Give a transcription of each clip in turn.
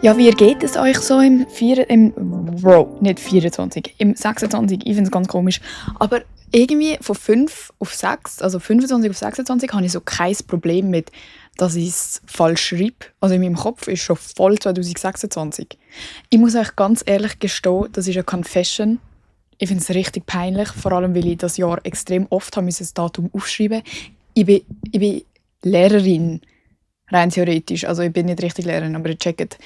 Ja, wie geht es euch so nicht 24, im 26? Ich finde es ganz komisch. Aber irgendwie von 5 auf 6, also 25 auf 26, habe ich so kein Problem mit, dass ich es falsch schreibe. Also in meinem Kopf ist schon voll 2026. Ich muss euch ganz ehrlich gestehen, das ist eine Confession. Ich finde es richtig peinlich, vor allem weil ich das Jahr extrem oft habe das Datum aufschreiben musste. Ich bin Lehrerin, rein theoretisch. Also ich bin nicht richtig Lehrerin, aber ihr checkt.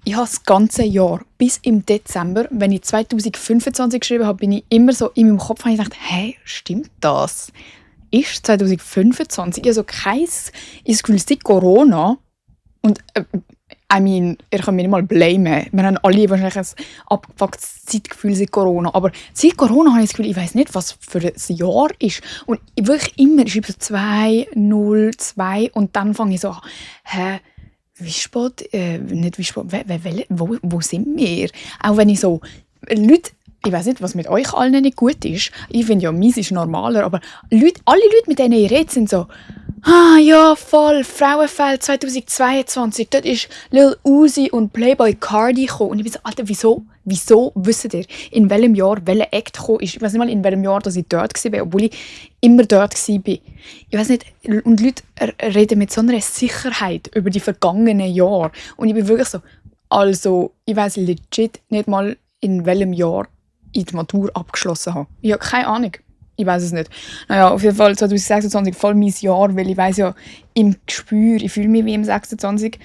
Ich habe das ganze Jahr, bis im Dezember, wenn ich 2025 geschrieben habe, bin ich immer so in meinem Kopf gedacht, hey, stimmt das? Ist 2025? Ich habe so keins, ich Gefühl, seit Corona, und ihr könnt mich nicht mal blamen. Wir haben alle wahrscheinlich ein abgefucktes Zeitgefühl seit Corona. Aber seit Corona habe ich das Gefühl, ich weiss nicht, was für ein Jahr ist. Und wirklich immer, ich schreibe so 202 und dann fange ich so an, wie spät? Nicht wie spät. Wo sind wir? Auch wenn ich so Leute, ich weiss nicht, was mit euch allen nicht gut ist. Ich finde ja, meins ist normaler, aber alle Leute, mit denen ich rede, sind so, ja, voll, Frauenfeld 2022, dort ist Lil Uzi und Playboi Carti gekommen. Und ich bin so, Alter, wieso wisst ihr, in welchem Jahr welcher Act gekommen ist? Ich weiß nicht mal, in welchem Jahr dass ich dort war, obwohl ich immer dort war. Ich weiß nicht, und Leute reden mit so einer Sicherheit über die vergangenen Jahre. Und ich bin wirklich so, also, ich weiss legit nicht mal, in welchem Jahr ich die Matur abgeschlossen habe. Ich habe keine Ahnung. Ich weiß es nicht. Naja, auf jeden Fall 2026 voll mein Jahr, weil ich weiss ja, im Gespür, ich fühle mich wie im 26.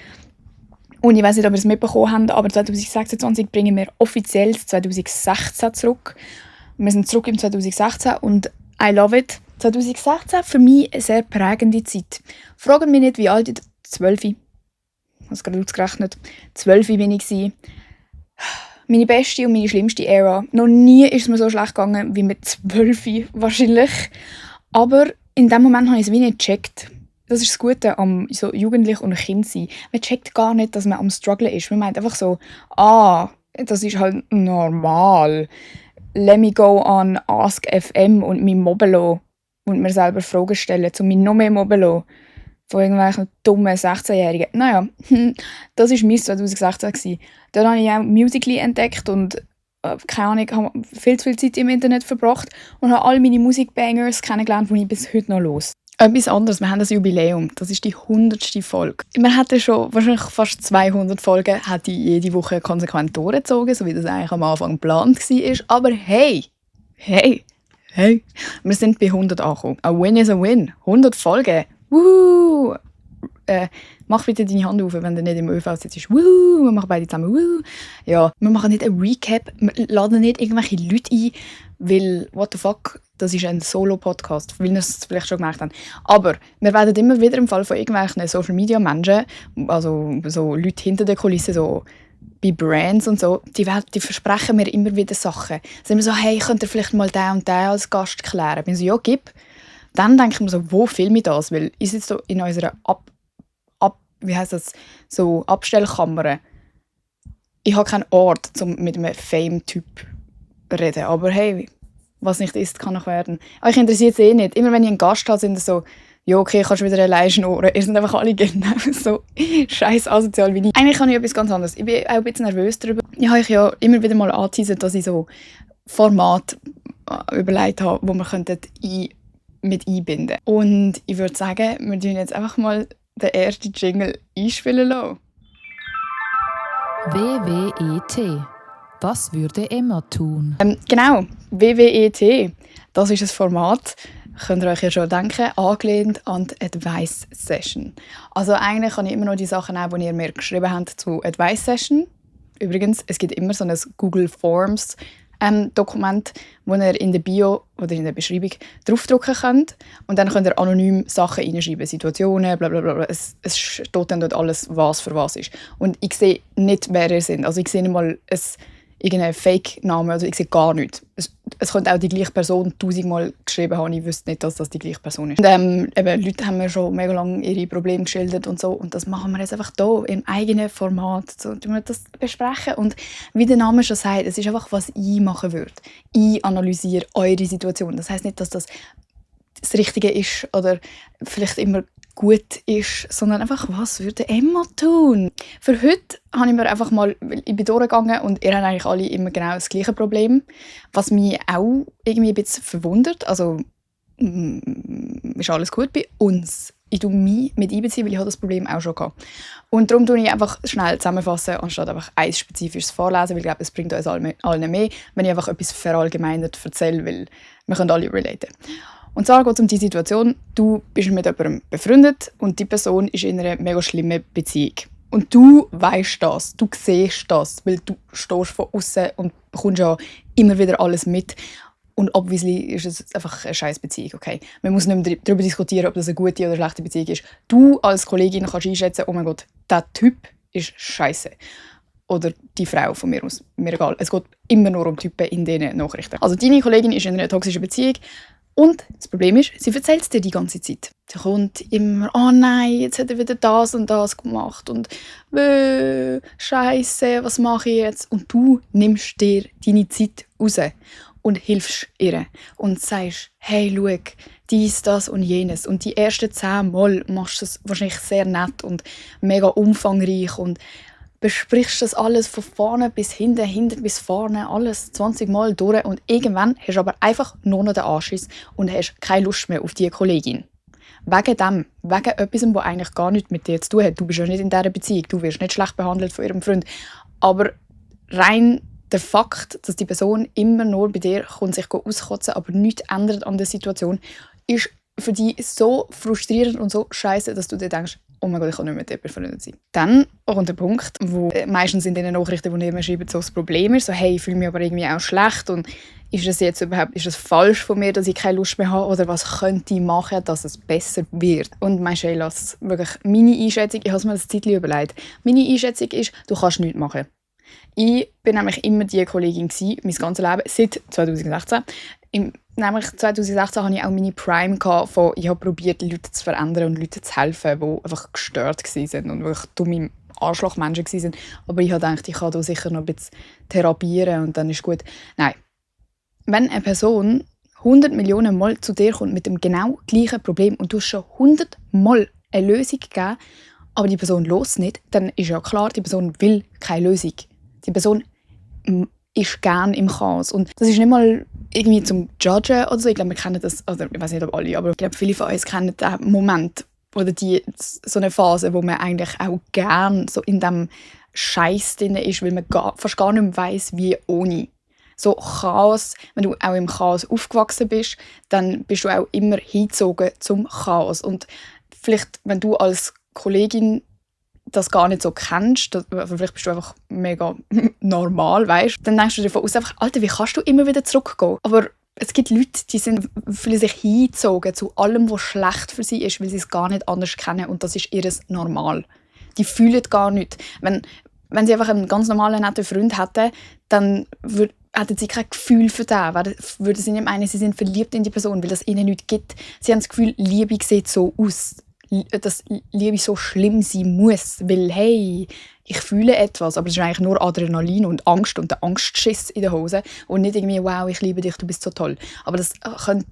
Und ich weiss nicht, ob ihr es mitbekommen habt, aber 2026 bringen wir offiziell das 2016 zurück. Wir sind zurück im 2016 und I love it. 2016 für mich eine sehr prägende Zeit. Fragt mich nicht, wie alt ich 12. Ich habe es gerade ausgerechnet. 12 bin ich. Meine beste und meine schlimmste Ära. Noch nie ist es mir so schlecht gegangen wie mit 12 wahrscheinlich. Aber in dem Moment habe ich es wie nicht gecheckt. Das ist das Gute am so jugendlich und Kind sein. Man checkt gar nicht, dass man am Strugglen ist. Man meint einfach so, das ist halt normal. Let me go on Ask FM und mich mobben lassen und mir selber Fragen stellen, um mich noch mehr mobben lassen. Von irgendwelchen dummen 16-Jährigen. Naja, das war mein 2016. Dann habe ich auch Musical.ly entdeckt und keine Ahnung, habe viel zu viel Zeit im Internet verbracht und habe all meine Musikbangers kennengelernt, die ich bis heute noch höre. Etwas anderes, wir haben das Jubiläum, das ist die 100. Folge. Wir hätten schon wahrscheinlich fast 200 Folgen, hätte ich jede Woche konsequent durchgezogen, so wie das eigentlich am Anfang geplant war. Aber hey, wir sind bei 100 angekommen. A win is a win. 100 Folgen. Wuhu! Mach bitte deine Hand auf, wenn du nicht im ÖV sitzt. Wuhu! Wir machen beide zusammen. Wuhu! Ja, wir machen nicht ein Recap, wir laden nicht irgendwelche Leute ein, weil, what the fuck, das ist ein Solo-Podcast, weil wir es vielleicht schon gemerkt haben. Aber wir werden immer wieder im Fall von irgendwelchen Social-Media-Menschen, also so Leute hinter den Kulissen, so bei Brands und so, die versprechen mir immer wieder Sachen. Sie sind immer so, hey, könnt ihr vielleicht mal den und den als Gast klären? Ich bin so, ja, gib. Dann denke ich mir so, wo filme ich das? Weil ich sitze so in unserer Abstellkammer. Ich habe keinen Ort, um mit einem Fame-Typ zu reden. Aber hey, was nicht ist, kann noch werden. Aber ich interessiert es eh nicht. Immer wenn ich einen Gast habe, sind sie so, ja okay, kannst du wieder allein schnurren. Ihr seid einfach alle genau so scheiß asozial wie ich. Eigentlich habe ich etwas ganz anderes. Ich bin auch ein bisschen nervös darüber. Ich habe euch ja immer wieder mal angeteasert, dass ich so Formate überlegt habe, wo wir mit einbinden. Und ich würde sagen, wir tun jetzt einfach mal den ersten Jingle einspielen lassen. WWET. Was würde Emma tun? Genau, WWET. Das ist ein Format, könnt ihr euch ja schon denken, angelehnt an die Advice Session. Also eigentlich kann ich immer noch die Sachen nehmen, die ihr mir geschrieben habt zu Advice Session. Übrigens, es gibt immer so ein Google Forms Dokument, wo ihr in der Bio oder in der Beschreibung draufdrücken könnt. Und dann könnt ihr anonym Sachen reinschreiben, Situationen, bla bla bla. Es steht dann dort alles, was für was ist. Und ich sehe nicht, wer ihr seid. Also ich sehe nicht mal irgendeinen Fake-Namen, also ich sehe gar nichts. Es könnte auch die gleiche Person 1000-mal geschrieben haben, ich wüsste nicht, dass das die gleiche Person ist. Und Leute haben mir schon mega lange ihre Probleme geschildert und so, und das machen wir jetzt einfach hier, im eigenen Format, so tun wir das besprechen. Und wie der Name schon sagt, es ist einfach, was ich machen würde. Ich analysiere eure Situation. Das heisst nicht, dass das das Richtige ist oder vielleicht immer gut ist, sondern einfach, was würde Emma tun? Für heute habe ich mir einfach mal, ich bin durchgegangen und ihr habt eigentlich alle immer genau das gleiche Problem, was mich auch irgendwie ein bisschen verwundert. Also ist alles gut bei uns. Ich tue mich mit einbeziehen, weil ich das Problem auch schon hatte. Und darum tue ich einfach schnell zusammenfassen, anstatt einfach ein spezifisches vorlesen, weil ich glaube, es bringt uns allen mehr, wenn ich einfach etwas verallgemeinert erzähle, weil wir können alle relaten. Und zwar geht es um die Situation, du bist mit jemandem befreundet und die Person ist in einer mega schlimmen Beziehung. Und du weißt das, du siehst das, weil du stehst von außen und bekommst ja immer wieder alles mit. Und obviously ist es einfach eine scheiß Beziehung, okay? Man muss nicht mehr darüber diskutieren, ob das eine gute oder schlechte Beziehung ist. Du als Kollegin kannst einschätzen, oh mein Gott, dieser Typ ist scheiße. Oder die Frau von mir aus, mir egal. Es geht immer nur um Typen in diesen Nachrichten. Also deine Kollegin ist in einer toxischen Beziehung und das Problem ist, sie erzählt es dir die ganze Zeit. Sie kommt immer, oh nein, jetzt hat er wieder das und das gemacht und Scheiße, was mache ich jetzt? Und du nimmst dir deine Zeit raus und hilfst ihr und sagst, hey, schau, dies, das und jenes. Und die ersten 10 Mal machst du es wahrscheinlich sehr nett und mega umfangreich und besprichst das alles von vorne bis hinten, hinten bis vorne, alles 20 Mal durch und irgendwann hast du aber einfach nur noch den Anschiss und hast keine Lust mehr auf diese Kollegin. Wegen dem, wegen etwas, was eigentlich gar nichts mit dir zu tun hat. Du bist ja nicht in dieser Beziehung, du wirst nicht schlecht behandelt von ihrem Freund, aber rein der Fakt, dass die Person immer nur bei dir kommt, sich auskotzen, aber nichts ändert an der Situation, ist für dich so frustrierend und so scheiße, dass du dir denkst, oh mein Gott, ich kann nicht mit dir befreundet sein. Dann kommt der Punkt, wo meistens in den Nachrichten, die ihr schreibt, so das Problem ist, so hey, ich fühle mich aber irgendwie auch schlecht und ist das jetzt überhaupt, ist das falsch von mir, dass ich keine Lust mehr habe oder was könnte ich machen, dass es besser wird? Und meine Sheila, wirklich meine Einschätzung, ich habe es mir das Zeitchen überlegt, meine Einschätzung ist, du kannst nichts machen. Ich war nämlich immer die Kollegin mein ganzes Leben, seit 2016. Nämlich 2016 hatte ich auch meine Prime von, ich habe probiert, Leute zu verändern und Leuten zu helfen, die einfach gestört waren und wirklich dumme Arschlochmenschen waren. Aber ich habe gedacht, ich kann da sicher noch ein bisschen therapieren und dann ist gut. Nein. Wenn eine Person 100 Millionen Mal zu dir kommt mit dem genau gleichen Problem und du hast schon 100 Mal eine Lösung gegeben, aber die Person hört nicht, dann ist ja klar, die Person will keine Lösung. Die Person ist gerne im Chaos. Und das ist nicht mal irgendwie zum Judgen oder so. Ich glaube, wir kennen das, also ich weiß nicht, ob alle, aber ich glaube, viele von uns kennen den Moment oder so eine Phase, wo man eigentlich auch gerne so in diesem Scheiß drin ist, weil man fast gar nicht mehr weiss, wie ohne. So Chaos, wenn du auch im Chaos aufgewachsen bist, dann bist du auch immer hingezogen zum Chaos. Und vielleicht, wenn du als Kollegin das gar nicht so kennst, vielleicht bist du einfach mega normal, weißt, dann denkst du dir von aus einfach, Alter, wie kannst du immer wieder zurückgehen? Aber es gibt Leute, die fühlen sich hingezogen zu allem, was schlecht für sie ist, weil sie es gar nicht anders kennen und das ist ihr Normal. Die fühlen gar nichts. Wenn sie einfach einen ganz normalen, netten Freund hätten, dann hätten sie kein Gefühl für den. Würden sie nicht meinen, sie sind verliebt in die Person, weil das ihnen nichts gibt. Sie haben das Gefühl, Liebe sieht so aus, dass Liebe so schlimm sein muss, weil hey, ich fühle etwas, aber es ist eigentlich nur Adrenalin und Angst und der Angstschiss in der Hose und nicht irgendwie, wow, ich liebe dich, du bist so toll. Aber das können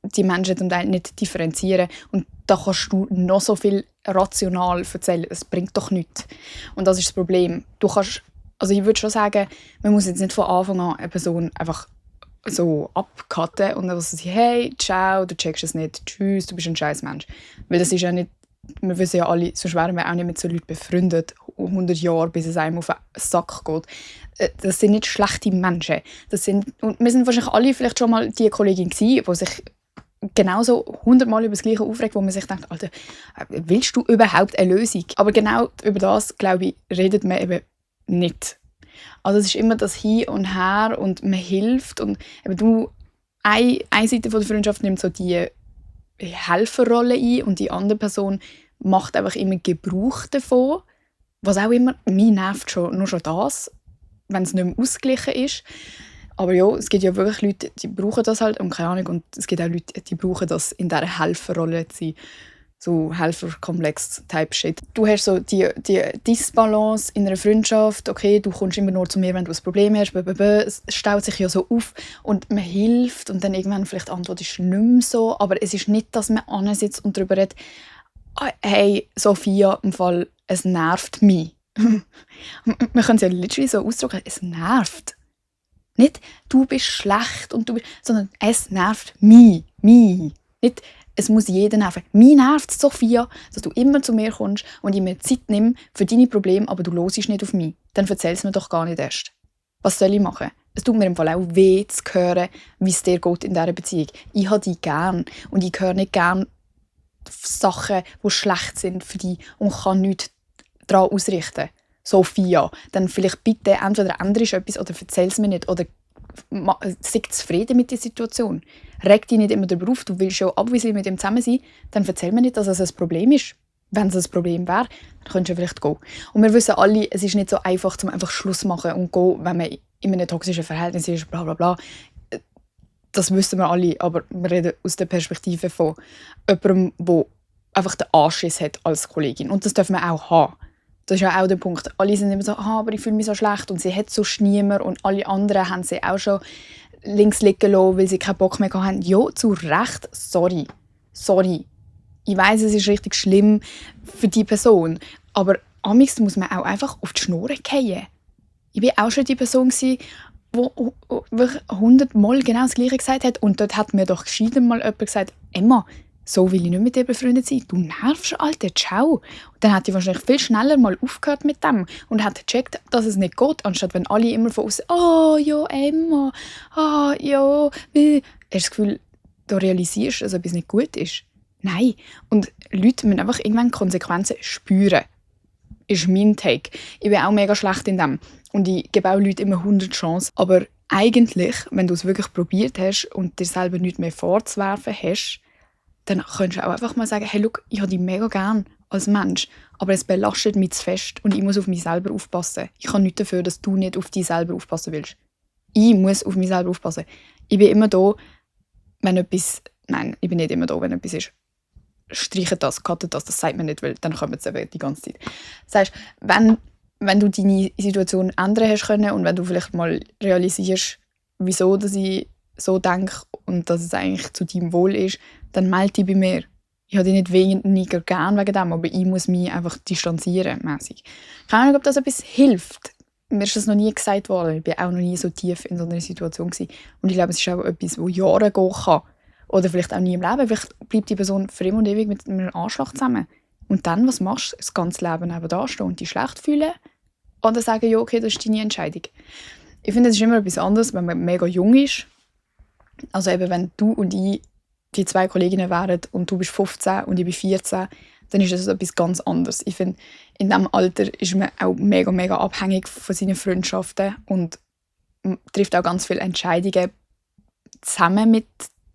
die Menschen zum Teil nicht differenzieren und da kannst du noch so viel rational erzählen, es bringt doch nichts. Und das ist das Problem. Also ich würde schon sagen, man muss jetzt nicht von Anfang an eine Person einfach so abcutten und dann sagen, hey, ciao, du checkst es nicht, tschüss, du bist ein scheiß Mensch. Weil das ist ja nicht, wir wissen ja alle, sonst wären wir auch nicht mit so Leuten befreundet, 100 Jahre, bis es einem auf den Sack geht. Das sind nicht schlechte Menschen. Und wir sind wahrscheinlich alle vielleicht schon mal die Kollegin gewesen, die sich genauso 100 Mal über das Gleiche aufregt, wo man sich denkt, Alter, willst du überhaupt eine Lösung? Aber genau über das, glaube ich, redet man eben nicht. Also es ist immer das Hin und Her und man hilft und eben eine Seite von der Freundschaft nimmt so die Helferrolle ein und die andere Person macht einfach immer Gebrauch davon, was auch immer, mich nervt nur schon das, wenn es nicht mehr ausgeglichen ist. Aber ja, es gibt ja wirklich Leute, die brauchen das halt und keine Ahnung, und es gibt auch Leute, die brauchen das, in dieser Helferrolle zu sein. so Helferkomplex-Type-Shit. Du hast so die Disbalance in einer Freundschaft, okay, du kommst immer nur zu mir, wenn du ein Problem hast, es staut sich ja so auf und man hilft und dann irgendwann vielleicht antwortest du nicht mehr so, aber es ist nicht, dass man ansitzt und darüber redet, hey, Sophia, im Fall, es nervt mich. Man kann es ja literally so ausdrücken, es nervt. Nicht, du bist schlecht, sondern es nervt mich. Nicht, es muss jeden nerven. Mich nervt es, Sophia, dass du immer zu mir kommst und ich mir Zeit nimm für deine Probleme, aber du hörst nicht auf mich. Dann erzähl es mir doch gar nicht erst. Was soll ich machen? Es tut mir im Fall auch weh, zu hören, wie es dir geht in dieser Beziehung. Ich habe dich gern und ich höre nicht gern Sachen, die schlecht sind für dich und kann nichts daran ausrichten. Sophia, dann vielleicht bitte entweder änderst du etwas oder erzähl es mir nicht oder sei zufrieden mit der Situation. Reg dich nicht immer darüber auf, du willst ja abwieseln mit ihm zusammen sein, dann erzähl mir nicht, dass es ein Problem ist. Wenn es ein Problem wäre, dann könntest du vielleicht gehen. Und wir wissen alle, es ist nicht so einfach, zum einfach Schluss machen und gehen, wenn man in einem toxischen Verhältnis ist, bla bla bla. Das wissen wir alle, aber wir reden aus der Perspektive von jemandem, der einfach den Anschiss hat als Kollegin. Und das dürfen wir auch haben. Das ist ja auch der Punkt. Alle sind immer so, aber ich fühle mich so schlecht und sie hat sonst niemand und alle anderen haben sie auch schon links liegen lassen, weil sie keinen Bock mehr hatten. Ja, zu Recht, sorry. Ich weiss, es ist richtig schlimm für die Person, aber amigs muss man auch einfach auf die Schnur fallen. Ich war auch schon die Person, die wirklich 100-mal genau das Gleiche gesagt hat und dort hat mir doch gescheiter mal jemand gesagt, Emma, so will ich nicht mit dir befreundet sein. Du nervst, Alter, ciao. Und dann hat die wahrscheinlich viel schneller mal aufgehört mit dem und hat gecheckt, dass es nicht geht, anstatt wenn alle immer von außen «Oh, ja, Emma, ja, wie...» Hast du das Gefühl, du realisierst, dass etwas nicht gut ist? Nein. Und Leute müssen einfach irgendwann Konsequenzen spüren. Ist mein Take. Ich bin auch mega schlecht in dem. Und ich gebe auch Leuten immer 100 Chancen. Aber eigentlich, wenn du es wirklich probiert hast und dir selber nichts mehr vorzuwerfen hast, dann könntest du auch einfach mal sagen, hey, look, ich habe dich mega gern als Mensch, aber es belastet mich zu fest und ich muss auf mich selber aufpassen. Ich kann nichts dafür, dass du nicht auf dich selber aufpassen willst. Ich muss auf mich selber aufpassen. Ich bin immer da, wenn etwas... Nein, ich bin nicht immer da, wenn etwas ist. Streichen das, cutten das sagt man nicht, weil dann kommen sie die ganze Zeit. Das heisst, wenn du deine Situation ändern hast können und wenn du vielleicht mal realisierst, wieso dass ich so denke und dass es eigentlich zu deinem Wohl ist, dann melde dich bei mir. Ich habe dich nicht weniger gern wegen dem, aber ich muss mich einfach distanzieren. Mäßig. Keine Ahnung, ob das etwas hilft. Mir ist das noch nie gesagt worden. Ich war auch noch nie so tief in so einer Situation gewesen. Und ich glaube, es ist auch etwas, das Jahre gehen kann. Oder vielleicht auch nie im Leben. Vielleicht bleibt die Person für immer und ewig mit einem Anschlag zusammen. Und dann, was machst du? Das ganze Leben neben da stehen und dich schlecht fühlen? Oder sagen, ja, okay, das ist deine Entscheidung. Ich finde, es ist immer etwas anderes, wenn man mega jung ist. Also eben, wenn du und ich die zwei Kolleginnen wären und du bist 15 und ich bin 14, dann ist das etwas ganz anderes. Ich finde, in diesem Alter ist man auch mega, mega abhängig von seinen Freundschaften und trifft auch ganz viele Entscheidungen zusammen mit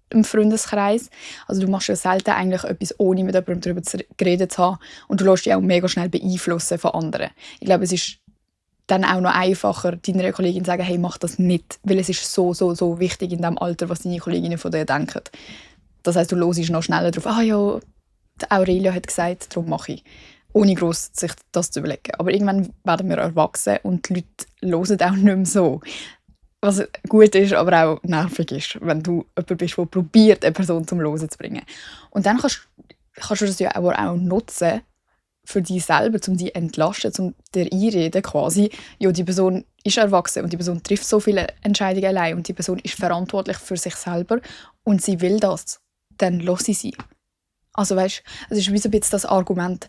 im Freundeskreis. Also du machst ja selten eigentlich etwas, ohne mit jemandem darüber geredet zu haben. Und du lässt dich auch mega schnell beeinflussen von anderen. Ich glaube, es ist dann auch noch einfacher, deiner Kollegin zu sagen, hey, mach das nicht. Weil es ist so wichtig in diesem Alter, was deine Kolleginnen von dir denken. Das heisst, du hörst noch schneller darauf, ja, Aurelia hat gesagt, darum mache ich. Ohne gross sich das zu überlegen. Aber irgendwann werden wir erwachsen und die Leute hören auch nicht mehr so. Was gut ist, aber auch nervig ist, wenn du jemand bist, der probiert, eine Person zum Hören zu bringen. Und dann kannst du das ja auch nutzen für dich selber, um dich zu entlasten, um dir einreden quasi, ja, die Person ist erwachsen und die Person trifft so viele Entscheidungen allein und die Person ist verantwortlich für sich selber und sie will das. Dann lass sie. Also weißt, es ist wie so ein bisschen das Argument,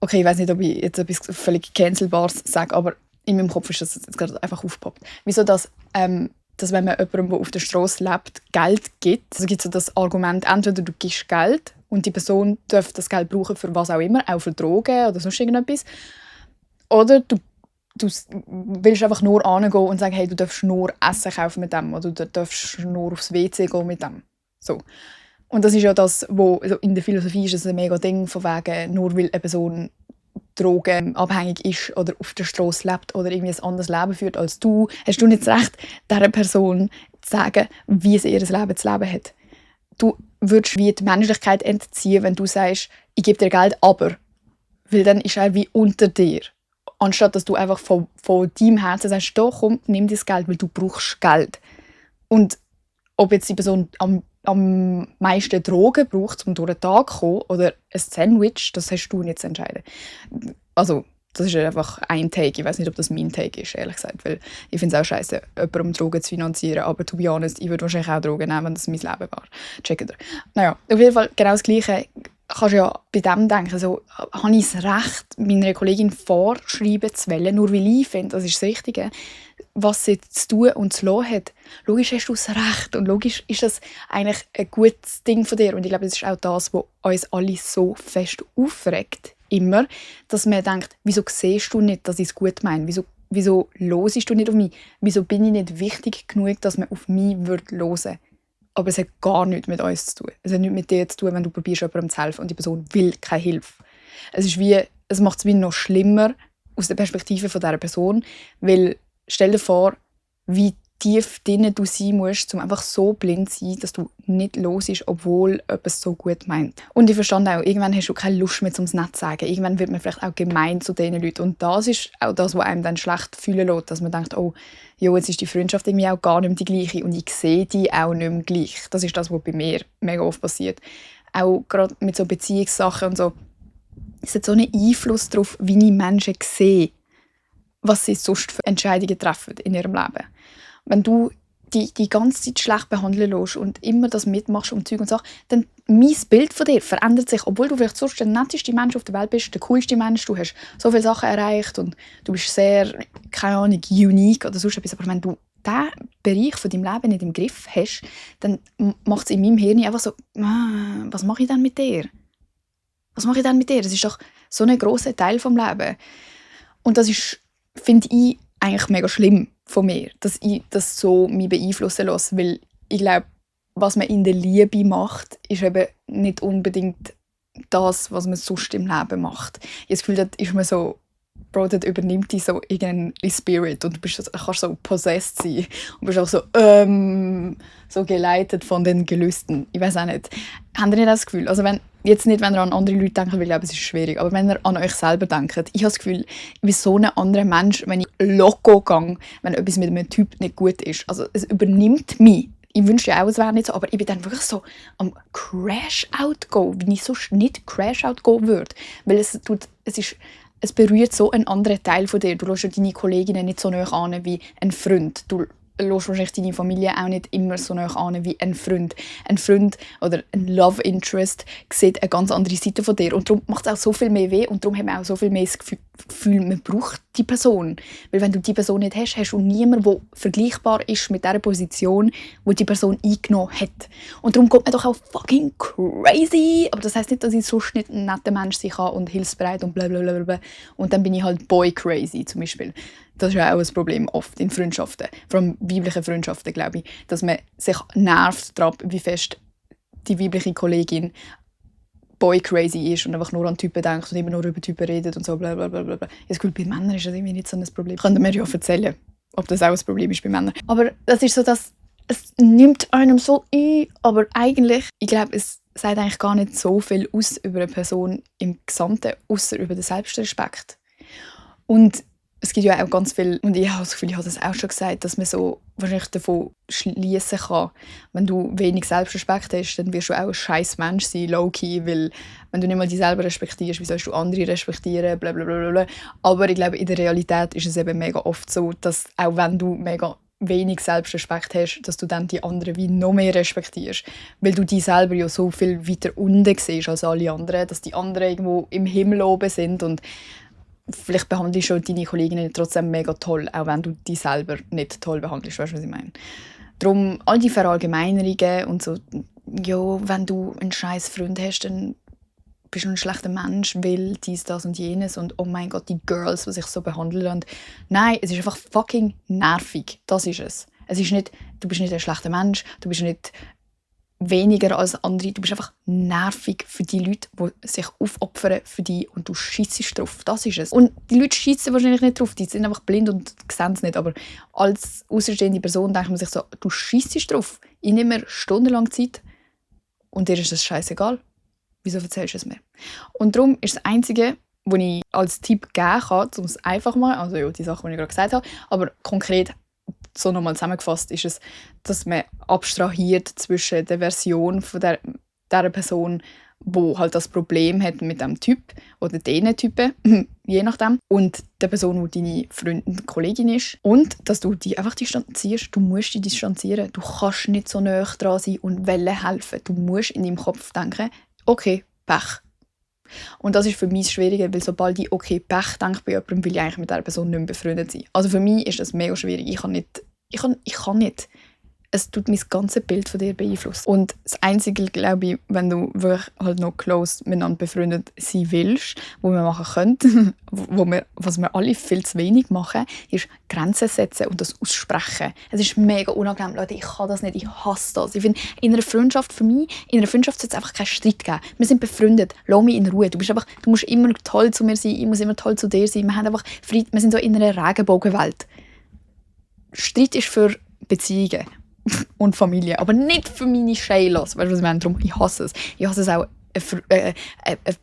okay, ich weiß nicht, ob ich jetzt etwas völlig Cancelbares sage, aber in meinem Kopf ist das jetzt gerade einfach aufgepoppt. Wieso dass wenn man jemandem, der auf der Straße lebt, Geld gibt, also gibt es so das Argument, entweder du gibst Geld und die Person darf das Geld brauchen für was auch immer, auch für Drogen oder sonst irgendetwas, oder du willst einfach nur hingehen und sagen, hey, du darfst nur Essen kaufen mit dem oder du darfst nur aufs WC gehen mit dem. So. Und das ist ja das, wo also in der Philosophie ist es ein mega Ding, von wegen, nur weil eine Person drogenabhängig ist oder auf der Straße lebt oder irgendwie ein anderes Leben führt als du, hast du nicht das Recht, dieser Person zu sagen, wie sie ihr Leben zu leben hat. du würdest wie die Menschlichkeit entziehen, wenn du sagst, ich gebe dir Geld, aber. Weil dann ist er wie unter dir. Anstatt dass du einfach von deinem Herzen sagst, doch, komm, nimm das Geld, weil du brauchst Geld. Und ob jetzt die Person am meisten Drogen braucht, um durch den Tag zu kommen, oder ein Sandwich, das hast du nicht zu entscheiden. Also, das ist einfach ein Take. Ich weiß nicht, ob das mein Take ist, ehrlich gesagt. Weil ich finde es auch scheiße, jemandem Drogen zu finanzieren. Aber to be honest, ich würde wahrscheinlich auch Drogen nehmen, wenn das mein Leben war. Checkt ihr? Naja, auf jeden Fall genau das Gleiche. Kannst du ja bei dem denken, so, habe ich das Recht, meiner Kollegin vorschreiben zu wollen, nur weil ich finde, das ist das Richtige, was sie zu tun und zu lassen hat. Logisch hast du das Recht und logisch ist das eigentlich ein gutes Ding von dir. Und ich glaube, das ist auch das, was uns alle so fest aufregt, immer, dass man denkt, wieso siehst du nicht, dass ich es gut meine? Wieso hörst du nicht auf mich? Wieso bin ich nicht wichtig genug, dass man auf mich hören würde? Aber es hat gar nichts mit uns zu tun. Es hat nichts mit dir zu tun, wenn du probierst, jemandem zu helfen und die Person will keine Hilfe. Es macht es wie noch schlimmer aus der Perspektive von dieser Person, weil stell dir vor, wie tief drin du sein musst, um einfach so blind zu sein, dass du nicht hörst, obwohl etwas so gut meint. Und ich verstand auch, irgendwann hast du keine Lust mehr, um es nicht zu sagen. Irgendwann wird man vielleicht auch gemein zu diesen Leuten. Und das ist auch das, was einem dann schlecht fühlen lässt, dass man denkt, oh, jo, jetzt ist die Freundschaft irgendwie auch gar nicht mehr die gleiche und ich sehe die auch nicht mehr gleich. Das ist das, was bei mir mega oft passiert. Auch gerade mit so Beziehungssachen und so. Es hat so einen Einfluss darauf, wie ich Menschen sehe, was sie sonst für Entscheidungen treffen in ihrem Leben. Wenn du die ganze Zeit schlecht behandeln lässt und immer das mitmachst um Zeug und Sachen, dann mein Bild von dir verändert sich, obwohl du vielleicht sonst der netteste Mensch auf der Welt bist, der coolste Mensch, du hast so viele Sachen erreicht und du bist sehr, keine Ahnung, unique oder sonst etwas, aber wenn du diesen Bereich von deinem Leben nicht im Griff hast, dann macht es in meinem Hirn einfach so, was mache ich denn mit dir? Was mache ich denn mit dir? Das ist doch so ein grosser Teil vom Leben. Und das ist, finde ich, eigentlich mega schlimm von mir, dass ich das so mich beeinflussen lasse, weil ich glaube, was man in der Liebe macht, ist eben nicht unbedingt das, was man sonst im Leben macht. Ich habe das Gefühl, dort ist man so, Bro, dort übernimmt dich so irgendein Spirit und du kannst so possessed sein und bist auch so geleitet von den Gelüsten. Ich weiß auch nicht. Habt ihr nicht das Gefühl? Also wenn ihr an andere Leute denkt, weil ich glaube, es ist schwierig, aber wenn ihr an euch selber denkt, ich habe das Gefühl, ich bin so ein anderer Mensch, wenn ich loco gehe, wenn etwas mit einem Typ nicht gut ist. Also es übernimmt mich. Ich wünschte ja auch, es wäre nicht so, aber ich bin dann wirklich so am Crash-Out gehen, wenn ich sonst nicht Crash-Out gehen würde. Weil es berührt so einen anderen Teil von dir. Du lässt ja deine Kolleginnen nicht so nah an wie ein Freund. Du lässt wahrscheinlich deine Familie auch nicht immer so nah an wie ein Freund. Ein Freund oder ein Love Interest sieht eine ganz andere Seite von dir. Und darum macht es auch so viel mehr weh und darum haben wir auch so viel mehr das Gefühl, man braucht die Person. Weil wenn du die Person nicht hast, hast du niemanden, der vergleichbar ist mit der Position, die die Person eingenommen hat. Und darum kommt man doch auch fucking crazy. Aber das heisst nicht, dass ich sonst nicht ein netter Mensch sein kann und hilfsbereit und blablabla. Und dann bin ich halt boy crazy zum Beispiel. Das ist ja auch ein Problem oft in Freundschaften, vor allem weiblichen Freundschaften, glaube ich, dass man sich nervt daran, wie fest die weibliche Kollegin boy crazy ist und einfach nur an Typen denkt und immer nur über Typen redet und so blablabla. Das Gefühl, bei Männern ist das irgendwie nicht so ein Problem. Können wir ja erzählen, ob das auch ein Problem ist bei Männern. Aber das ist so, dass es nimmt einem so ein, aber eigentlich, ich glaube, es sagt eigentlich gar nicht so viel aus über eine Person im Gesamten, außer über den Selbstrespekt. Und es gibt ja auch ganz viel, und ich habe das Gefühl, ich habe das auch schon gesagt, dass man so wahrscheinlich davon schließen kann, wenn du wenig Selbstrespekt hast, dann wirst du auch ein scheiß Mensch sein, low-key, weil wenn du nicht mal dich selber respektierst, wie sollst du andere respektieren, blablabla. Aber ich glaube, in der Realität ist es eben mega oft so, dass auch wenn du mega wenig Selbstrespekt hast, dass du dann die anderen wie noch mehr respektierst. Weil du dich selber ja so viel weiter unten siehst als alle anderen, dass die anderen irgendwo im Himmel oben sind und vielleicht behandelst du deine Kolleginnen trotzdem mega toll, auch wenn du dich selber nicht toll behandelst. Weißt du, was ich meine? Darum, all die Verallgemeinerungen und so, ja, wenn du einen scheiß Freund hast, dann bist du ein schlechter Mensch, weil dies, das und jenes und oh mein Gott, die Girls, die sich so behandeln. Und nein, es ist einfach fucking nervig. Das ist es. Es ist nicht, du bist nicht ein schlechter Mensch, du bist nicht weniger als andere. Du bist einfach nervig für die Leute, die sich aufopfern für dich und du schießt drauf. Das ist es. Und die Leute schießen wahrscheinlich nicht drauf, die sind einfach blind und sehen es nicht. Aber als außerstehende Person denkt man sich so, du schießt drauf. Ich nehme mir stundenlang Zeit, und dir ist das scheißegal. Wieso erzählst du es mir? Und darum ist das Einzige, was ich als Tipp geben kann, um es einfach zu machen, also ja, die Sachen, die ich gerade gesagt habe, aber konkret so nochmal zusammengefasst ist es, dass man abstrahiert zwischen der Version von dieser Person, die halt das Problem hat mit dem Typ oder diesen Typen, je nachdem, und der Person, die deine Freundin, Kollegin ist. Und dass du dich einfach distanzierst. Du musst dich distanzieren. Du kannst nicht so nah dran sein und helfen. Du musst in deinem Kopf denken, okay, Pech. Und das ist für mich das Schwierige, weil sobald ich okay, Pech denke bei jemandem, will ich eigentlich mit dieser Person nicht mehr befreundet sein. Also für mich ist das mega schwierig. Ich kann nicht. Es tut mein ganzes Bild von dir beeinflussen. Und das Einzige, glaube ich, wenn du wirklich halt noch close miteinander befreundet sein willst, was wir machen können, was wir alle viel zu wenig machen, ist Grenzen setzen und das aussprechen. Es ist mega unangenehm, Leute, ich kann das nicht, ich hasse das. Ich finde, in einer Freundschaft sollte es einfach keinen Streit geben. Wir sind befreundet, lass mich in Ruhe. Du musst immer toll zu mir sein, ich muss immer toll zu dir sein. Wir haben einfach Frieden, wir sind so in einer Regenbogenwelt. Streit ist für Beziehungen und Familie, aber nicht für meine Shaylas. Weißt du, was ich meine? Darum, ich hasse es. Ich hasse es auch,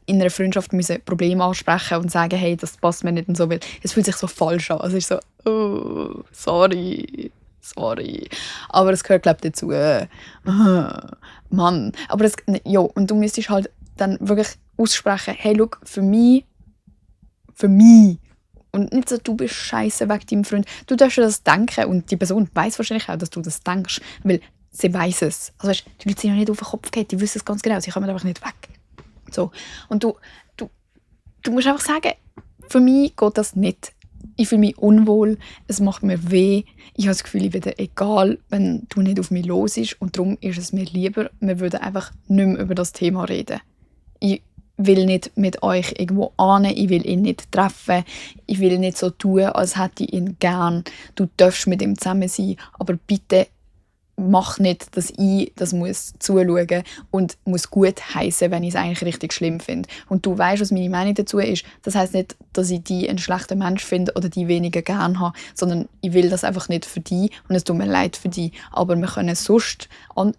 in einer Freundschaft müssen Probleme ansprechen und sagen, hey, das passt mir nicht und so, weil es fühlt sich so falsch an. Also es ist so, oh, sorry. Aber es gehört, glaube ich, dazu. Mann. Aber und du müsstest halt dann wirklich aussprechen, hey, schau, für mich, und nicht so, du bist scheiße wegen deinem Freund. Du darfst das denken und die Person weiß wahrscheinlich auch, dass du das denkst, weil sie weiß es. Also weißt, die Leute sind ja nicht auf den Kopf gefallen, die wissen es ganz genau, sie kommen einfach nicht weg. So. Und du musst einfach sagen, für mich geht das nicht. Ich fühle mich unwohl, es macht mir weh. Ich habe das Gefühl, ich werde egal, wenn du nicht auf mich los bist. Und darum ist es mir lieber, wir würden einfach nicht mehr über das Thema reden. Ich will nicht mit euch irgendwo hin, ich will ihn nicht treffen, ich will nicht so tun, als hätte ich ihn gern. Du darfst mit ihm zusammen sein, aber bitte mach nicht, dass ich das muss zuschauen und muss gut heißen, wenn ich es eigentlich richtig schlimm finde. Und du weißt, was meine Meinung dazu ist. Das heisst nicht, dass ich die einen schlechten Mensch finde oder die weniger gern habe, sondern ich will das einfach nicht für die und es tut mir leid für die. Aber wir können sonst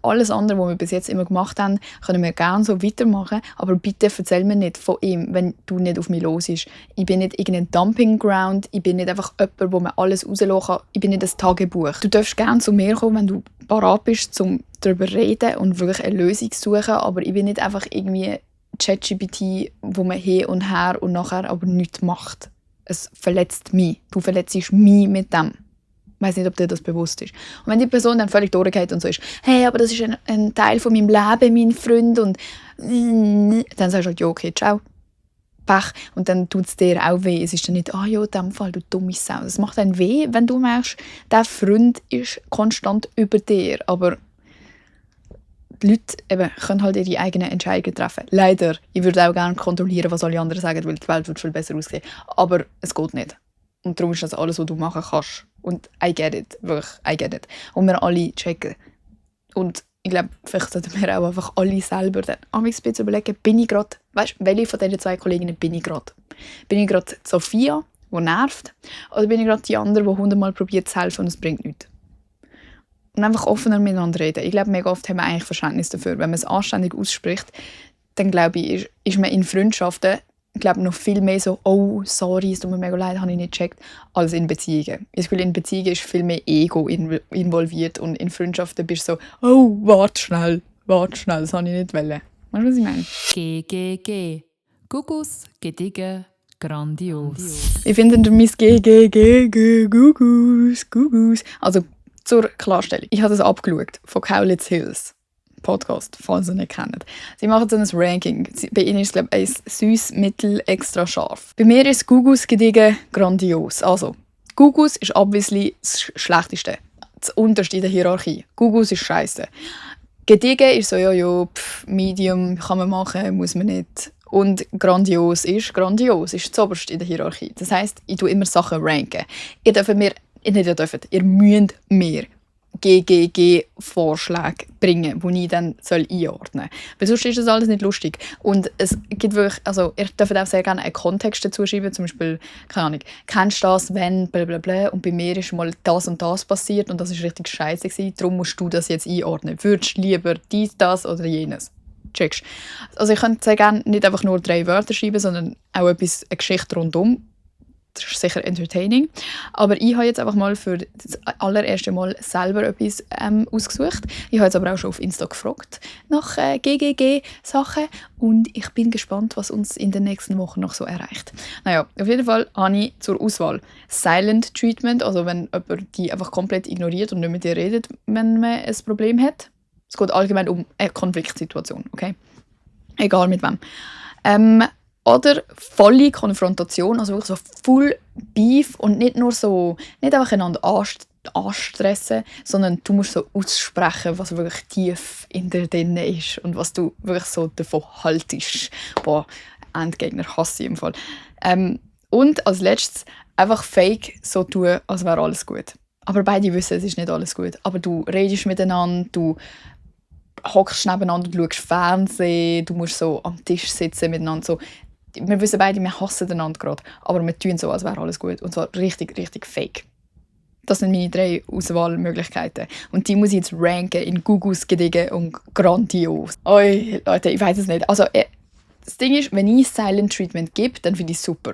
alles andere, was wir bis jetzt immer gemacht haben, können wir gerne so weitermachen. Aber bitte erzähl mir nicht von ihm, wenn du nicht auf mich los bist. Ich bin nicht irgendein Dumping Ground. Ich bin nicht einfach jemand, wo man alles rauslassen kann. Ich bin nicht ein Tagebuch. Du darfst gerne zu mir kommen, wenn du parat bist, um darüber zu reden und wirklich eine Lösung zu suchen. Aber ich bin nicht einfach irgendwie ChatGPT, wo man hin und her und nachher aber nichts macht. Es verletzt mich. Du verletzt mich mit dem. Ich weiss nicht, ob dir das bewusst ist. Und wenn die Person dann völlig durchgeht und so ist, hey, aber das ist ein Teil von meinem Leben, mein Freund, und dann sagst du halt, ja, okay, ciao. Pech. Und dann tut es dir auch weh. Es ist dann nicht, ja, in diesem Fall, du dumme Sau. Es macht dann weh, wenn du merkst, der Freund ist konstant über dir. Aber die Leute können halt ihre eigenen Entscheidungen treffen. Leider. Ich würde auch gerne kontrollieren, was alle anderen sagen, weil die Welt wird viel besser aussehen. Aber es geht nicht. Und darum ist das alles, was du machen kannst. Und I get it. Wirklich, I get it. Und wir alle checken. Und ich glaube, vielleicht sollten wir auch einfach alle selber dann ein bisschen überlegen, bin ich gerade, weißt du, welche von diesen zwei Kolleginnen bin ich gerade? Bin ich gerade Sophia, die nervt, oder bin ich gerade die andere, die 100-mal probiert zu helfen und es bringt nichts? Und einfach offener miteinander reden. Ich glaube, mega oft haben wir eigentlich Verständnis dafür. Wenn man es anständig ausspricht, dann glaube ich, ist man in Freundschaften, ich glaube, noch viel mehr so, oh, sorry, es tut mir mega leid, habe ich nicht gecheckt, als in Beziehungen. Ich finde, in Beziehungen ist viel mehr Ego involviert und in Freundschaften bist du so, oh, warte schnell, das habe ich nicht wollen. Weißt du, was ich meine? GGG. Gugus, Gedigen, grandios. Ich finde mein Gugus. Also, zur Klarstellung. Ich habe das abgeschaut von Kaulitz Hills. Podcast, falls ihr nicht kennt. Sie machen so ein Ranking. Bei ihnen ist es, glaube ich, süß, mittel, extra scharf. Bei mir ist Gugus Gedigen grandios. Also, Gugus ist obviously das Schlechteste. Das Unterste in der Hierarchie. Gugus ist scheiße. Gedigen ist so, Medium kann man machen, muss man nicht. Und grandios ist das Oberste in der Hierarchie. Das heisst, ich tue immer Sachen ranken. Ihr müsst mir GGG-Vorschläge bringen, die ich dann einordnen soll. Weil sonst ist das alles nicht lustig. Und es gibt wirklich, also ihr dürft auch sehr gerne einen Kontext dazu schreiben, zum Beispiel, keine Ahnung, kennst du das, wenn, blablabla, und bei mir ist mal das und das passiert und das ist richtig scheiße gewesen, darum musst du das jetzt einordnen. Würdest du lieber dies, das oder jenes? checkst. Also ich könnte sehr gerne nicht einfach nur 3 Wörter schreiben, sondern auch eine Geschichte rundum. Das ist sicher entertaining. Aber ich habe jetzt einfach mal für das allererste Mal selber etwas ausgesucht. Ich habe jetzt aber auch schon auf Insta gefragt nach GGG-Sachen und ich bin gespannt, was uns in den nächsten Wochen noch so erreicht. Naja, auf jeden Fall habe ich zur Auswahl Silent Treatment, also wenn jemand die einfach komplett ignoriert und nicht mit dir redet, wenn man ein Problem hat. Es geht allgemein um eine Konfliktsituation, okay? Egal mit wem. Oder volle Konfrontation, also wirklich so full Beef und nicht nur so, nicht einfach einander anstressen, sondern du musst so aussprechen, was wirklich tief in dir drin ist und was du wirklich so davon haltest. Boah, Endgegner hasse ich im Fall. Und als letztes einfach fake so tun, als wäre alles gut. Aber beide wissen, es ist nicht alles gut. Aber du redest miteinander, du hockst nebeneinander, du schaust Fernsehen, du musst so am Tisch sitzen miteinander. So. Wir wissen beide, wir hassen einander gerade, aber wir tun so, als wäre alles gut. Und zwar richtig, richtig fake. Das sind meine 3 Auswahlmöglichkeiten. Und die muss ich jetzt ranken in Gugus, gediegen und grandios. Oi, Leute, ich weiß es nicht. Also, das Ding ist, wenn ich Silent Treatment gebe, dann finde ich es super.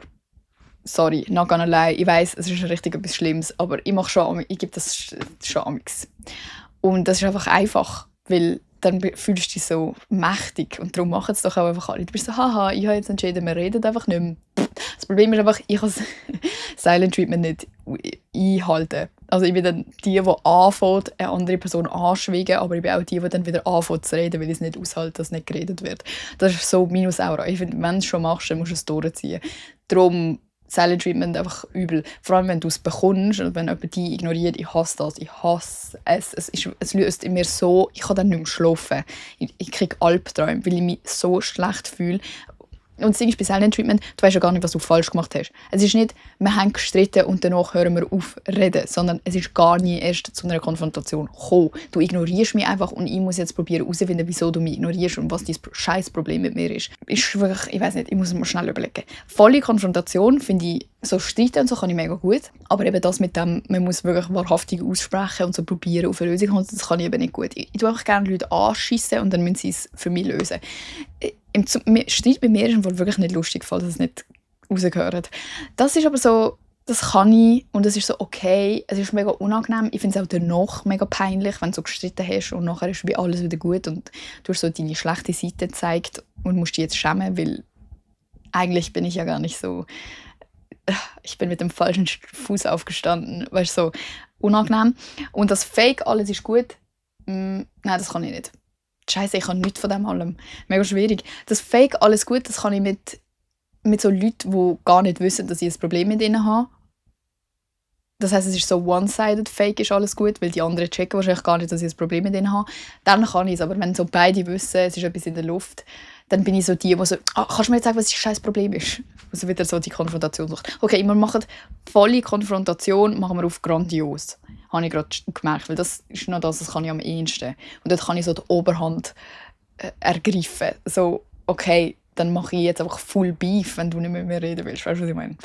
Sorry, not gonna lie. Ich weiss, es ist richtig etwas Schlimmes, aber ich gebe das schon amix. Und das ist einfach, weil dann fühlst du dich so mächtig und darum machen es doch auch einfach alle. Du bist so, haha, ich habe jetzt entschieden, wir reden einfach nicht mehr. Das Problem ist einfach, ich kann Silent Treatment nicht einhalten. Also ich bin dann die anfängt, eine andere Person anschweigen, aber ich bin auch die dann wieder anfängt zu reden, weil ich es nicht aushalte, dass nicht geredet wird. Das ist so minus Aura. Ich finde, wenn du es schon machst, dann musst du es durchziehen. Darum Silent Treatment einfach übel. Vor allem, wenn du es bekommst und wenn jemand dich ignoriert. Ich hasse das. Ich hasse es. Es löst in mir so... Ich kann dann nicht mehr schlafen. Ich kriege Albträume, weil ich mich so schlecht fühle. Und das Ding ist, bei Silent Treatment, du weißt ja gar nicht, was du falsch gemacht hast. Es ist nicht, wir haben gestritten und danach hören wir auf reden, sondern es ist gar nie erst zu einer Konfrontation gekommen. Du ignorierst mich einfach und ich muss jetzt probieren herauszufinden, wieso du mich ignorierst und was dein scheiß Problem mit mir ist. Ist wirklich, ich weiß nicht, ich muss mir schnell überlegen. Volle Konfrontation finde ich, so streiten und so kann ich mega gut. Aber eben das mit dem, man muss wirklich wahrhaftig aussprechen und so probieren auf eine Lösung kommen, das kann ich eben nicht gut. Ich tue einfach gerne Leute anschissen und dann müssen sie es für mich lösen. Im Streit bei mir ist es wirklich nicht lustig, falls es nicht rausgehört. Das ist aber so, das kann ich und es ist so okay. Es ist mega unangenehm. Ich finde es auch danach mega peinlich, wenn du so gestritten hast und nachher ist alles wieder gut und du hast so deine schlechte Seite gezeigt und musst dich jetzt schämen, weil eigentlich bin ich ja gar nicht so... Ich bin mit dem falschen Fuß aufgestanden. Weißt du, so unangenehm. Und das Fake, alles ist gut, nein, das kann ich nicht. Scheiße, ich kann nichts von dem allem. Mega schwierig. Das Fake, alles gut, das kann ich mit so Leuten, die gar nicht wissen, dass ich ein Problem mit ihnen habe. Das heisst, es ist so one-sided, Fake ist alles gut, weil die anderen checken wahrscheinlich gar nicht, dass ich ein Problem mit ihnen habe. Dann kann ich es, aber wenn so beide wissen, es ist etwas in der Luft, dann bin ich so die so, kannst du mir jetzt sagen, was das scheiß Problem ist? Also wieder so die Konfrontation sucht. Okay, wir machen volle Konfrontation, machen wir auf grandios. Habe ich gerade gemerkt, weil das ist noch das kann ich am ehesten. Und dort kann ich so die Oberhand ergreifen. So, okay, dann mache ich jetzt einfach full Beef, wenn du nicht mit mir reden willst. Weißt du, was ich meine?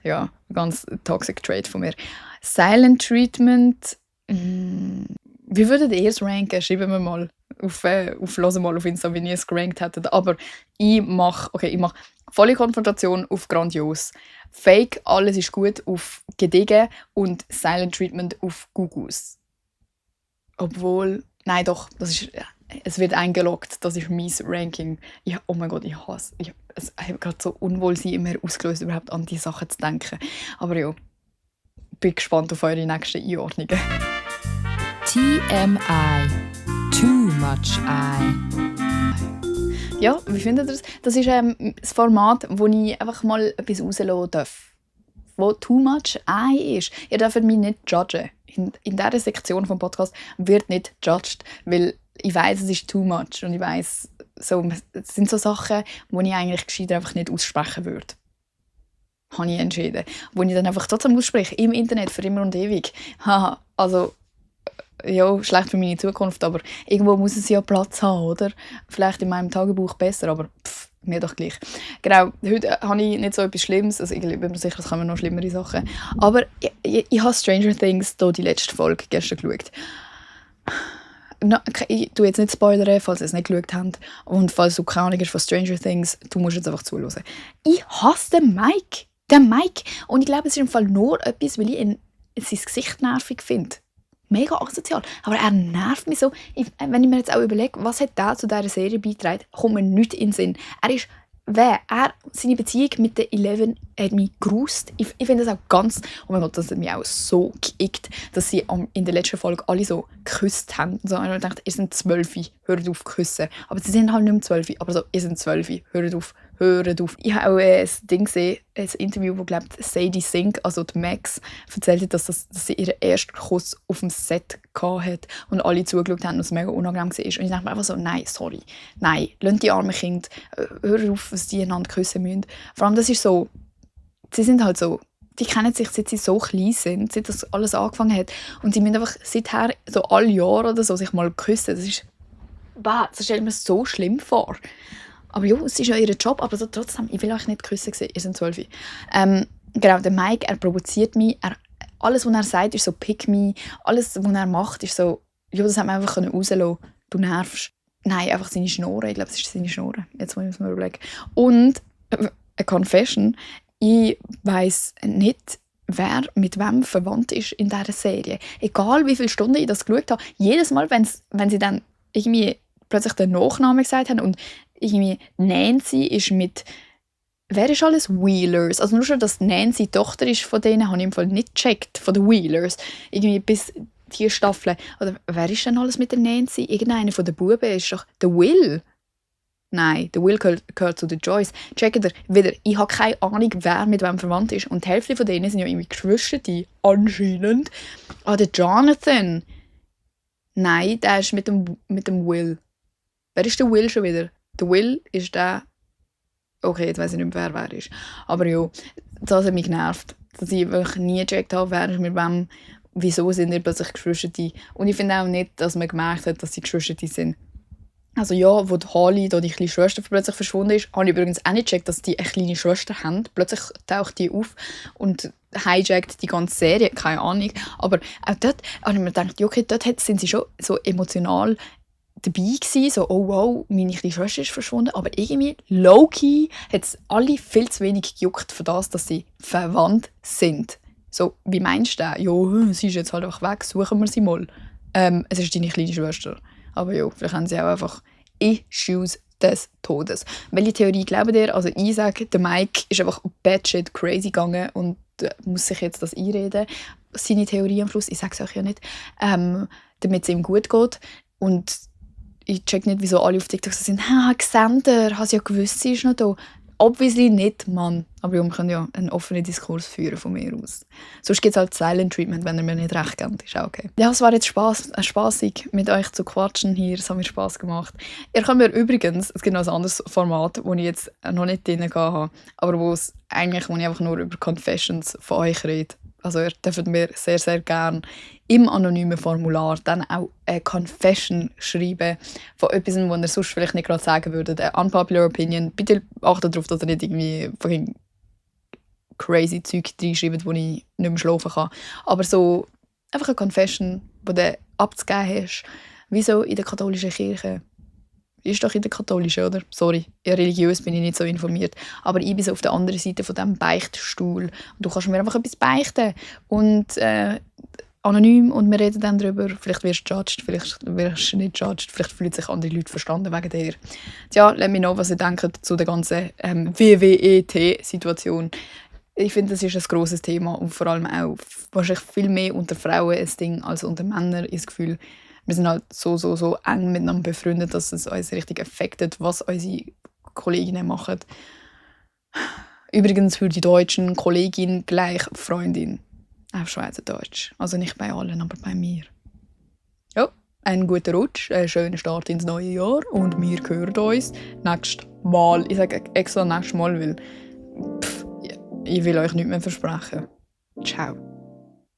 Ja, ganz toxic trait von mir. Silent Treatment. Wie würdet ihr es ranken? Schreiben wir mal hören mal auf Insta, wie ihr es gerankt hättet. Aber ich mache volle Konfrontation auf grandios. Fake, alles ist gut auf gediegen und Silent Treatment auf Gugus. Obwohl, nein doch, es wird eingeloggt, das ist mein Ranking. Oh mein Gott, ich hasse es. Ich habe gerade so Unwohlsein in mir ausgelöst, überhaupt an diese Sachen zu denken. Aber ja, bin gespannt auf eure nächsten Einordnungen. TMI. Too much I. Ja, wie findet ihr das? Das ist das Format, wo ich einfach mal etwas rauslassen darf. Wo too much I ist. Ihr dürft mich nicht judgen. In dieser Sektion des Podcasts wird nicht judged, weil ich weiss, es ist too much und ich weiss, so, es sind so Sachen, die ich eigentlich gescheiter einfach nicht aussprechen würde. Habe ich entschieden. Wo ich dann einfach trotzdem ausspreche, im Internet, für immer und ewig. Haha, also, ja, schlecht für meine Zukunft, aber irgendwo muss es ja Platz haben, oder? Vielleicht in meinem Tagebuch besser, aber mir doch gleich. Genau, heute habe ich nicht so etwas Schlimmes, also ich bin mir sicher, es kommen noch schlimmere Sachen. Aber ich habe Stranger Things, die letzte Folge gestern geschaut. ich tue jetzt nicht spoilern, falls ihr es nicht geschaut habt. Und falls du keine Ahnung hast von Stranger Things, du musst jetzt einfach zuhören. Ich hasse den Mike. Den Mike. Und ich glaube, es ist im Fall nur etwas, weil ich sein Gesicht nervig finde. Mega asozial. Aber er nervt mich so. Wenn ich mir jetzt auch überlege, was hat der zu dieser Serie beigetragen, kommt mir nichts in den Sinn. Seine Beziehung mit der Eleven hat mich gerust. Ich finde das auch ganz... Oh mein Gott, das hat mich auch so geickt, dass sie in der letzten Folge alle so geküsst haben. Und so, und ich dachte, ihr seid 12, hört auf zu küssen. Aber sie sind halt nicht mehr 12, aber so, ihr seid 12, hört auf. Ich habe auch ein Ding gesehen, ein Interview, wo glaubt Sadie Sink, also die Max, erzählt hat, dass sie ihren ersten Kuss auf dem Set hatte und alle zugeschaut haben und es mega unangenehm war. Und ich dachte mir einfach so, nein, sorry. Nein, lasst die armen Kinder, hör auf, was die einander küssen müssen. Vor allem, das ist so, sie sind halt so, die kennen sich, seit sie so klein sind, seit das alles angefangen hat. Und sie müssen einfach seither, so alle Jahre oder so, sich mal küssen. Das stelle ich mir so schlimm vor. Aber ja, es ist ja ihr Job, aber so trotzdem, ich will euch nicht küssen sehen, ihr seid 12. Genau, der Mike, er provoziert mich, alles, was er sagt, ist so pick me, alles, was er macht, ist so, ja, das hat man einfach rauslassen können, du nervst. Nein, einfach seine Schnurren, ich glaube, es ist seine Schnurren, jetzt muss ich mir überlegen. Und, eine Confession, ich weiss nicht, wer mit wem verwandt ist in dieser Serie. Egal, wie viele Stunden ich das geschaut habe, jedes Mal, wenn sie dann irgendwie plötzlich den Nachnamen gesagt haben und irgendwie Nancy ist mit... Wer ist alles Wheelers? Also nur schon, dass Nancy Tochter ist von denen, habe ich im Fall nicht gecheckt, von den Wheelers. Irgendwie bis die Staffel. Oder wer ist denn alles mit der Nancy? Irgendeiner von den Buben ist doch der Will. Nein, der Will gehört zu den Joyce. Checkt ihr wieder, ich habe keine Ahnung, wer mit wem verwandt ist. Und die Hälfte von denen sind ja irgendwie Geschwister, die anscheinend. Der Jonathan. Nein, der ist mit dem Will. Wer ist der Will schon wieder? Der Will ist der... Okay, jetzt weiss ich nicht mehr, wer ist. Aber ja, das hat mich genervt. Dass ich wirklich nie gecheckt habe, wer ist mit wem, wieso sind die plötzlich Geschwister. Und ich finde auch nicht, dass man gemerkt hat, dass sie Geschwister sind. Also ja, wo die Holly, die kleine Schwester plötzlich verschwunden ist, habe ich übrigens auch nicht gecheckt, dass die eine kleine Schwester haben. Plötzlich taucht die auf und hijackt die ganze Serie, keine Ahnung. Aber auch dort habe ich mir gedacht, ja, okay, dort sind sie schon so emotional dabei gewesen, so, oh wow, meine kleine Schwester ist verschwunden, aber irgendwie low-key hat es alle viel zu wenig gejuckt für das, dass sie verwandt sind. So, wie meinst du das? Ja, sie ist jetzt halt einfach weg, suchen wir sie mal. Es ist deine kleine Schwester. Aber ja, vielleicht haben sie auch einfach Issues des Todes. Welche Theorie glaubt ihr? Also ich sage, der Mike ist einfach batshit crazy gegangen und muss sich jetzt das einreden. Seine Theorie am Schluss, ich sage es euch ja nicht, damit es ihm gut geht. Und ich check nicht, wieso alle auf TikTok sind. Xander, hast ja gewusst, sie ist noch da. Obviously nicht, Mann. Aber wir können ja einen offenen Diskurs führen von mir aus. Sonst gibt es halt Silent Treatment, wenn ihr mir nicht recht gebt. Ist auch okay. Ja, es war jetzt spaßig, mit euch zu quatschen hier. Es hat mir Spass gemacht. Ihr könnt mir übrigens, es gibt noch ein anderes Format, wo ich jetzt noch nicht drin habe, aber wo ich einfach nur über Confessions von euch rede. Also ihr dürft mir sehr, sehr gerne im anonymen Formular dann auch eine Confession schreiben von etwas, was ihr sonst vielleicht nicht gerade sagen würdet. Eine unpopular opinion. Bitte achtet darauf, dass ihr nicht irgendwie fucking crazy Zeug reinschreibt, wo ich nicht mehr schlafen kann. Aber so einfach eine Confession, die du abzugeben hast. Wieso in der katholischen Kirche? Ist doch in der katholischen, oder? Sorry, religiös bin ich nicht so informiert. Aber ich bin so auf der anderen Seite von diesem Beichtstuhl. Und du kannst mir einfach etwas beichten. Und anonym, und wir reden dann darüber. Vielleicht wirst du judged, vielleicht wirst du nicht judged. Vielleicht fühlen sich andere Leute verstanden wegen dir. Tja, let me know, was ihr denkt zu der ganzen WWET-Situation. Ich finde, das ist ein grosses Thema und vor allem auch wahrscheinlich viel mehr unter Frauen ein Ding als unter Männern. Ich habe das Gefühl, wir sind halt so eng miteinander befreundet, dass es uns richtig affectet, was unsere Kolleginnen machen. Übrigens für die Deutschen Kollegin gleich Freundin. Auf Schweizerdeutsch. Also nicht bei allen, aber bei mir. Ja, einen guten Rutsch, einen schönen Start ins neue Jahr und wir hören uns nächstes Mal. Ich sage extra nächstes Mal, weil ich will euch nichts mehr versprechen. Ciao.